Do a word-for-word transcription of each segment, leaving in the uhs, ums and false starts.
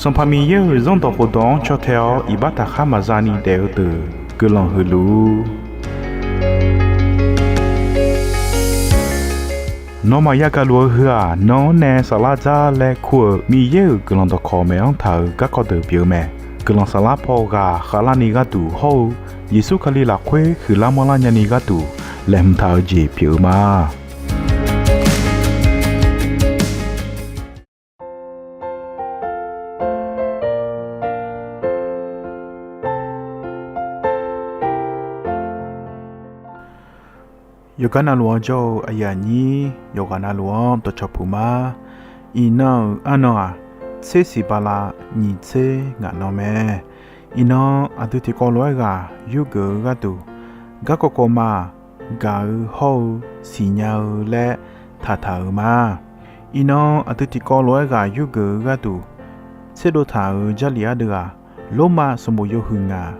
Sanqpaq Miqyaer-euq Zanrdawq khofdawq-anr caw tae-awr iqbax taqkhar maqza ni daef-eu deuq guiqlanq huiq luf-ur. Nawmaf yagaq luf-eu heu-aq, nan-anr nae saflar dzar laer kur-euq Miqyaer-euq guiqlanq dawqkawq maeq-anr taq-euq garkawv deuq pyeuf-eu mae. Guiqlanq saflar paw ghaq khavlarni gharduq hawr-eu Yeqsur Kali lafkhoer huiqlar manrlar nyani gharduq laeqhmq taq-eu jeq pyeuf-eu ma. Yawqgar navluf-anr jawr-eu aqyuif aqnyir yawqghaq navluf-anr dawqcawq puq ma. Iqnan-euq arnan-aq, tser siq bala nyiq tser ngaq nan mae. Iqnan aqdui tiqkawv lof-aer ghaq yurgeuf-eu gharduq, garkawv kawv ma-aq, gaq-eu hawr-eu siqnya-eu laer taqtaq-euq ma. Iqnan aqdui tiqkawv lof-aer ghaq yurgeuf-eu gharduq, tserdov taq-euq Jarlif ardeuv-aq, Lormav sanqbof yawhuiq ngaq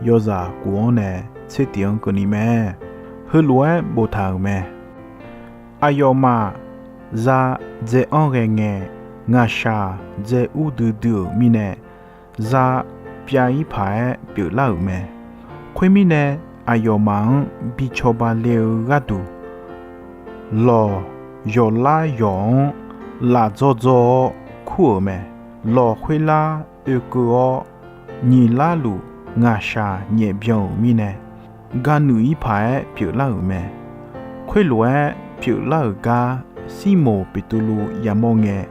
yawzaq kof-anr nae tser tiq-anr keuvni mae. Heulof-aer boftaq-euq mae. Aqyawfmaf za dzae-anr ghae ngae, ngaqshaq dzae ur duidui-euq mirnae, za pyav-ir paq-aer pyeuflar-euq mae. Khoermirnae, aqyawfmaf-anr bi cawba le-eu gharduq, lawq yawqlar yawq-anr laf dzawr dzawr-awr kur-euq mae. Lawq khoerlar oekeuv-awr, nyiq larluf ngaqshaq nyaef byan-euq mirnae, ga nuif-ir paq-aer pyeuflar-euq mae. Khoerlof-aer pyeuflar-euq gar Sirmoq Beqtuvluv yamawr ngae,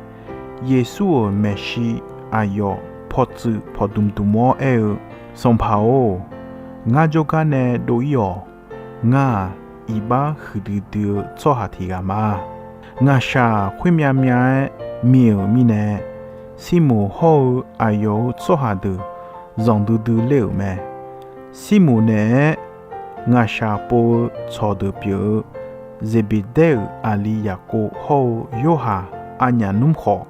Yeqsur-euq maeqshi aqyawf pawtsuif pawqdmq dmq-awr aer-eu, Sanqpaq-or, ngar jawrgar nae dov-ir-awq. Ngar-aq, iqbax huiqdui dui-eu tsawrhaq tiq ghaq ma. Ngaqshaq khoermyav myav-aer mi-euq mirnae, Sirmoq hawr-eu aqyawf-euq tsawrhaq deuq zanqdui dui ler-euq mae. Sirmoq naeq-aer ngaqshaq pov-eu tsawqdeuq pyeuf-eu Zeqbeqdaer-euq aqli Yaqkov hawr-eu Yorhaq aqnyaf nmr khawf,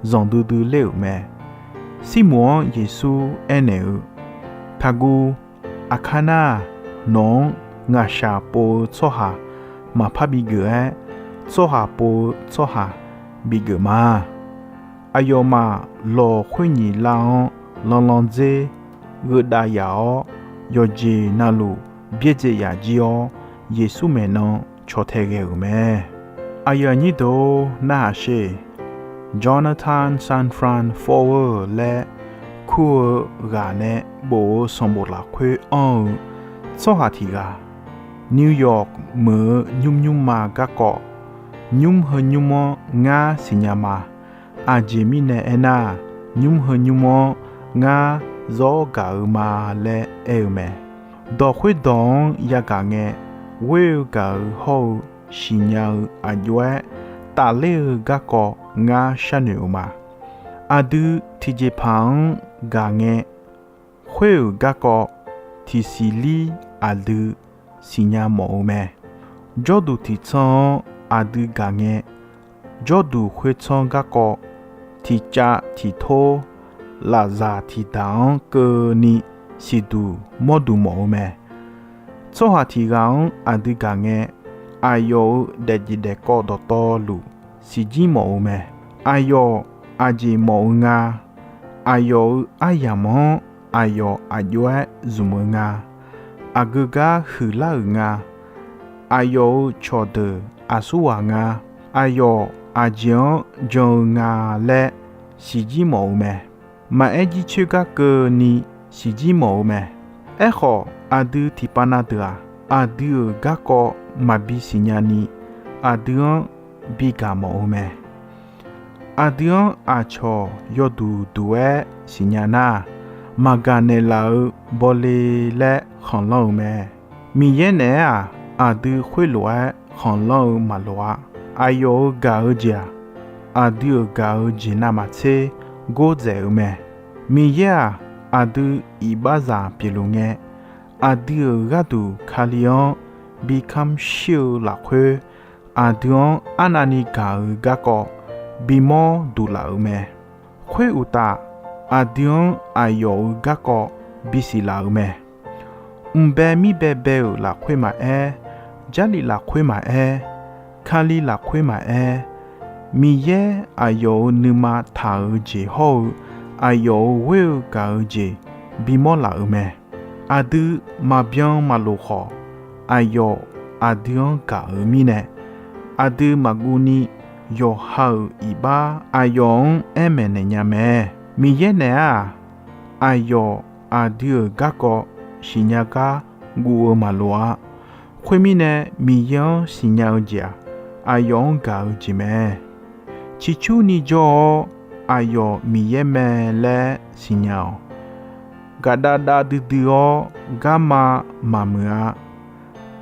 zanqdui dui ler-euq mae. Sirmoq-anr Yeqsur aernaeq-eu, Taqguv. Aqkar nar-aq, nawq-anr ngaqshaq pov-eu tsawrhaq maqpar bigeuf-aer, tsawrhaq pov-eu tsawrhaq bigeuf ma. Aqyawfmaf lawq khoer nyiq lav-anr lanlan dzer gheudav yaf-awr, yawqjeq navluf byaerdzae yaf jir-awr, Yeqsur maeqnan caw tae ghae-euq mae. Aqyuif aqnyir deuq-or, narhaq sher. Jonathan Safran Foer laer kur-eu ghaq nae bof-eu sanqbof lafkhoer anr-eu tsawrhaq tiq ghaq, New York meuq-eu nymr nymrma garkawv, nymr heu nymr-anr ngar siqnya ma. Aqjeq mirnae aernar, nymr heu nymr-anr ngar zawr gaq-eu ma laer aer-eu mae. Dawq khoerdawq-anr yagaq ngae, ghoer-eu gaq-eu hawr-eu siqnya-eu aqjox-aer tafler-eu garkawv ngar sharnoeq-eu ma. Aqdui tiqjeqpaq-anr gaq ngae, khoer-euq garkawv tiqsiqlir aqdui siqnya mawf-eu mae. Jawrduq tiqtsanr-anr aqdui gaq ngae, jawrduq khoertsanr garkawv tiqcav tiqtor lafzaq tiqdaq-anr keuvni siqduq mawrduq mawf-eu mae. Tsawrhaq tiq ghaq-anr aqdui gaq ngae, aqyawf-euq daefjeq daefkawv dawqtawvluf siqjir mawf-eu mae. Aqyawf aqjeq mawf-eu nga. Aqyawf-euq aryamq-anr aqyawf aqjox-aer zmq-eu nga. Aqgeu gar huiqlar-euq nga. Aqyawf-euq cawqdeuq aqsurghaq nga. Aqyawf aqjeq-anr jan-eu nga laer siqjir mawf-eu mae. Maqaer jircoer gar keuvni siqjir mawf-eu mae. Aerkhawf, aqdui tiqpav na deuq-aq, aqdui-euq garkawv maqbi siqnya ni, aqdui-anr bigaq mawf-eu mae. Aqdui-anr aqcawq yawduq duq-aer siqnya nar, maqgaq naeqlaf-eu bawle laer khanqlanr-eu mae. Miqyaer naeq-aer-aq, aqdui khoerlof-aer khanqlanr-eu maqloq-a. Aqyawf-euq gaq-eu jeq-aq, aqdui-euq gaq-eu jeq navmaqtser gordzaeq-eu mae. Miqyaer-aq, aqdui iqbaxzaq pyeufluf ngae, aqdui-euq gharduq Kali-anr bi kamr shir-eu lafkhoer, aqdui-anr arnavni gaq-eu garkawv bimawr duq laf-euq mae. Khoeruqtaf, aqdui-anr aqyawf-euq garkawv bisiq laf-euq mae. Mqbae mirbae bae-euq lafkhoer maqaer, Jarlif lafkhoer maqaer, Kali lafkhoer maqaer, Miqyaer aqyawf-euq nuima taq-eu jeq hawr-eu aqyawf-euq ghoer-eu gaq-eu jeq bimawr laf-euq mae. Aqdui maqbyan maqlof khawf, aqyawf aqdui-anr gaq-eu mirnae, aqdui maqguv ni yawqha-euq iqbax aqyawf-anr aer maeqnaeq nya mae. Miqyaer naeq-aq, aqyawf aqdui-euq garkawv siqnya gar guv-eu maqloq-a. Khoermirnae, Miqyaer-anr siqnya-eu jeq-aq, aqyawf-anr gaq-eu jeq mae. Ciqcurni jawr-awr, aqyawf Miqyaer mae laer siqnya-awq. Gaqdav dav duidui-awr garma maqmuiq-a.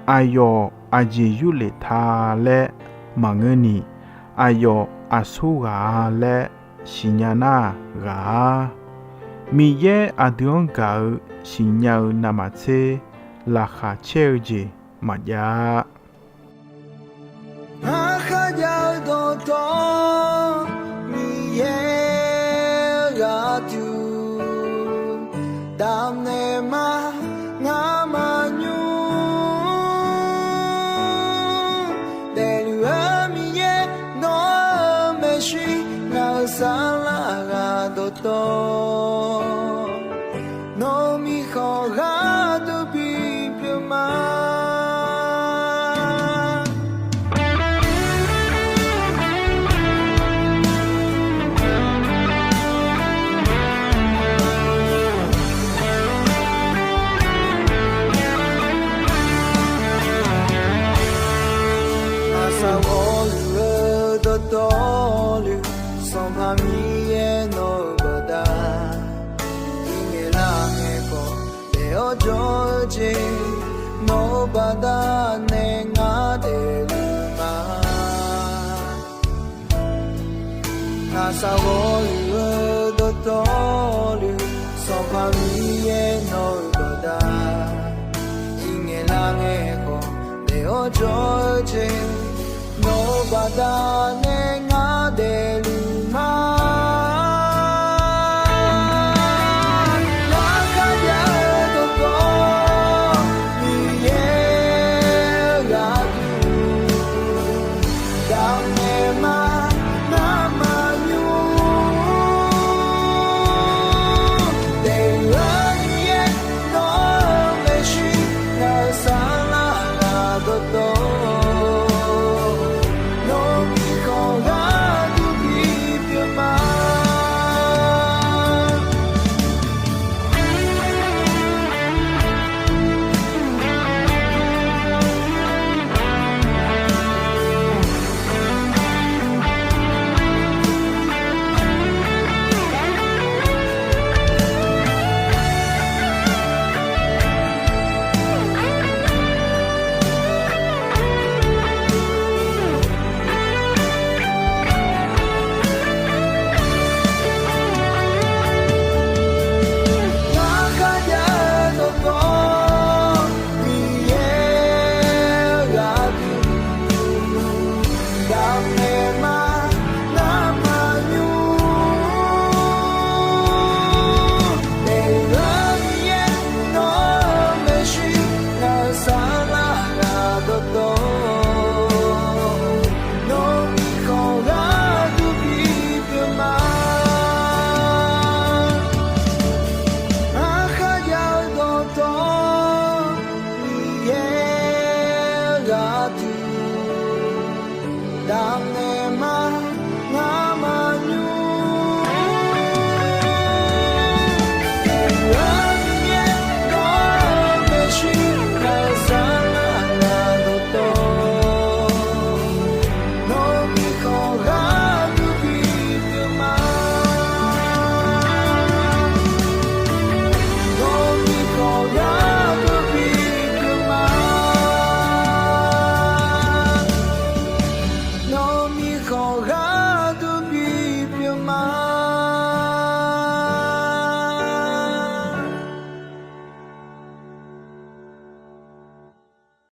Aqyawf aqjeq yurlef ta laer maqngeurni, aqyawf aqsur ghaq-a laer siqnya nar ghaq-a. Miqyaer aqdui-anr gaq-eu siqnya-eu navmaqtser laqkhaq caer-eu jeq maqjav-a. Ngar kharjav-eu dawqtawvluf, Miqyaer-eu ghaq duq damnaeq ma. Ngar maqnymr daefluf-eu Miqyaer, nawr-eu maeqshi, ngaq-euq saflar ghaq dawqtawvluf, nawq-euq mirkhanq gharduq bipyeuf ma. Aqsaq ghawqluf-eu dawqtawvluf, Sanqpaq Miqyaer nawq-eu baqda, irngaeq lar ngaeq khawf daef-awr jawr-eu jeq, nawq-eu baqda nae ngar daefluf ma. Aqsaq ghawqluf-eu dawqtawvluf, Sanqpaq Miqyaer nawq-eu baqda, irngaeq lar ngaeq khawf daef-awr jawr-eu jeq, nawq-eu baqda nae ngar daefluf ma. Ngar kharjav-eu dawqtawvluf, Miqyaer-eu ghaq duq damnaeq ma.